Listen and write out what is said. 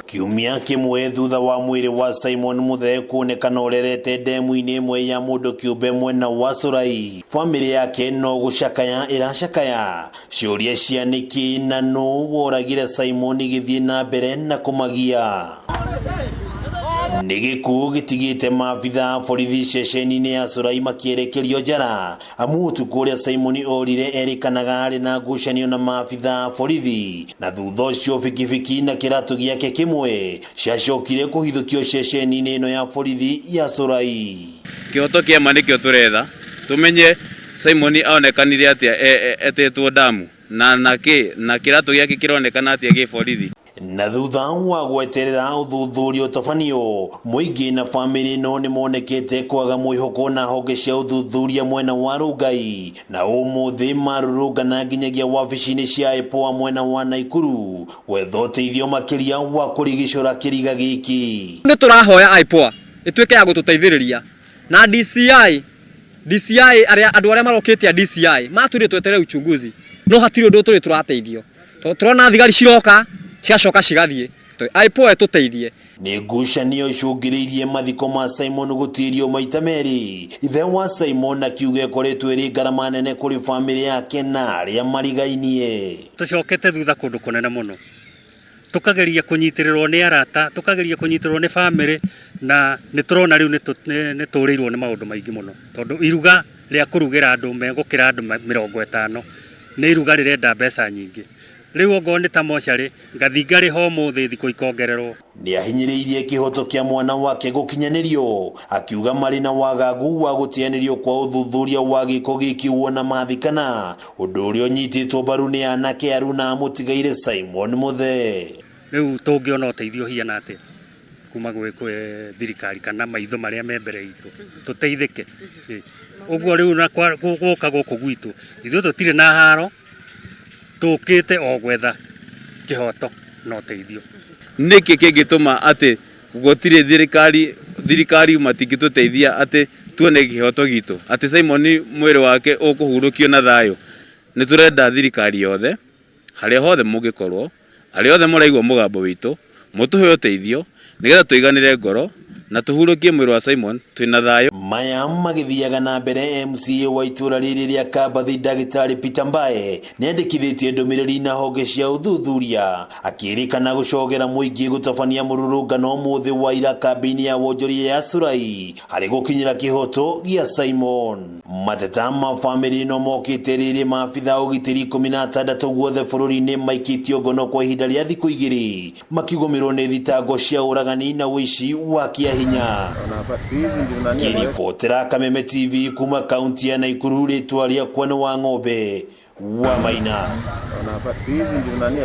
Kiumia kĩmwe thutha wa mwĩrĩ wa Simon Muthee kuonekana ũrerete ndemu-inĩ ĩmwe ya mũndũ kĩũmbe mwena wa Curai, bamĩrĩ yake no gũcakaya ĩracakaya. Ciũria cia nĩkĩ na nũ woragire Simon igĩthiĩ na mbere na kũmagia. Nĩ gĩkuũ gĩtigĩte maabitha a borithi ceceni-inĩ ya Curai makĩerekerio njara, amu ũtukũ ũrĩa Simon orire erĩkanaga arĩ na ngucanio na maabitha a borithi, na thutha ũcio bikibiki na kĩratũ gĩake kĩmwe ciacokire kũhithũkio ceceni-inĩ ĩno ya borithi ya Curai. Kĩhoto kĩa ma nĩkĩo tũretha, tũmenye Simon onekanire atĩa etetwo damu na nakĩ na kĩratũ gĩake kĩronekana atĩa gĩ borithi. Na thutha wa gweterera ũthuthuria ũtabanio, mũingĩ na bamĩrĩ ĩno nĩmonekete kwaga mwĩhoko na honge cia ũthuthuria mwena wa Rongai, na ũmũthĩ marũrũngana nginyagia wabici-inĩ cia IPOA mwena wa Naikuru gwetha ũteithio makĩria wa kũrigicũra kĩriga gĩkĩ. Nĩ tũrahoya IPOA ĩtuĩke ya gũtũteithĩrĩria na DCI, DCI arĩa andũ arĩa marokĩte a DCI matwĩrire tweterere uchunguzi, no hatirĩ ũndũ tũrĩ tũrateithio. Tondũ tũrona thigari ciroka cigacoka cigathiĩ. IPOA ĩtũteithie. Nĩ ngucanio icũngĩrĩirie mathiko ma Simon gũtĩrio maita merĩ. Ithe wa Simon akiuga ĩkoretwo ĩrĩ ngarama nene kũrĩ bamĩrĩ yake na arĩa marigainie. Tũcokete thutha kũndũ kũnene mũno, tũkageria kũnyitĩrĩrwo nĩ arata, tũkageria kũnyitĩrĩrwo nĩ bamĩrĩ, na nĩ tũrona rĩu nĩ tũrĩirwo nĩ maũndũ maingĩ mũno, tondũ iruga rĩa kũrugĩra andũ megũkĩra andũ 50 nĩ iruga rĩrenda mbeca nyingĩ. Rĩu ongorwo nĩ ta mocarĩ, ngathi ngarĩha ũmũthĩ thikũ ikongererwo. Nĩ ahinyĩrĩirie kĩhoto kĩa mwana wake gũkinyanĩrio, akiuga marĩ na wagagu wa gũteanĩrio kwa ũthuthuria wa gĩko gĩkĩ wona mathikana, ũndũ ũrĩa ũnyitĩtwo mbaru nĩ anake aruna mũtigaire Simon Muthee. Rĩu tũngĩona ũteithio hiana atĩa kuma gwĩ thirikari kana maitho marĩa me mbere itũ tũteithĩke. Ũguo rĩu na gũka gũkũ gwitũ ithuĩ tũtirĩ na haro, tũkĩte o gwetha kĩhoto na ũteithio. Nĩkĩ kĩngĩtũma atĩ gũtirĩ thirikari, thirikari matingĩtũteithia atĩ tuone kĩhoto gitũ, atĩ Simon mwĩrĩ wake ũkũhurũkio na thayũ? Nĩ tũrenda thirikari yothe, harĩa hothe mũngĩkorwo, arĩa othe mũraigua mũgambo witũ, mũtũhe ũteithio nĩgetha tũiganĩre ngoro na tũhurũkie mwĩrĩ wa Simon twĩna thayũ. Maya magĩthiaga na mbere, MCA wa itũra rĩrĩ rĩa Kambathi Ndagĩtarĩ Peter Mbae nĩandĩkithĩtie ndũmĩrĩri na honge cia ũthuthuria akĩrĩkana gũcogera mũingĩ gũtabania mũrũrũngano ũmũthĩ wa ira kambĩ-inĩ ya wonjoria ya Curai harĩ gũkinyĩra kĩhoto gĩa Simon. Mateta ma bamĩrĩ ĩno mokĩte rĩrĩ maabitha ũgitĩri 16 guothe bũrũri-inĩ maikĩtio ngono kwa ihinda rĩa thikũ igĩrĩ makigũmĩrwo nĩ thitango cia ũragani na ũici wa kĩahinya. Ngĩribotera Kameme TV kuma kaunti ya Naikuru, rĩtwa rĩakwa nĩ wa Ng'ombe wa Maina.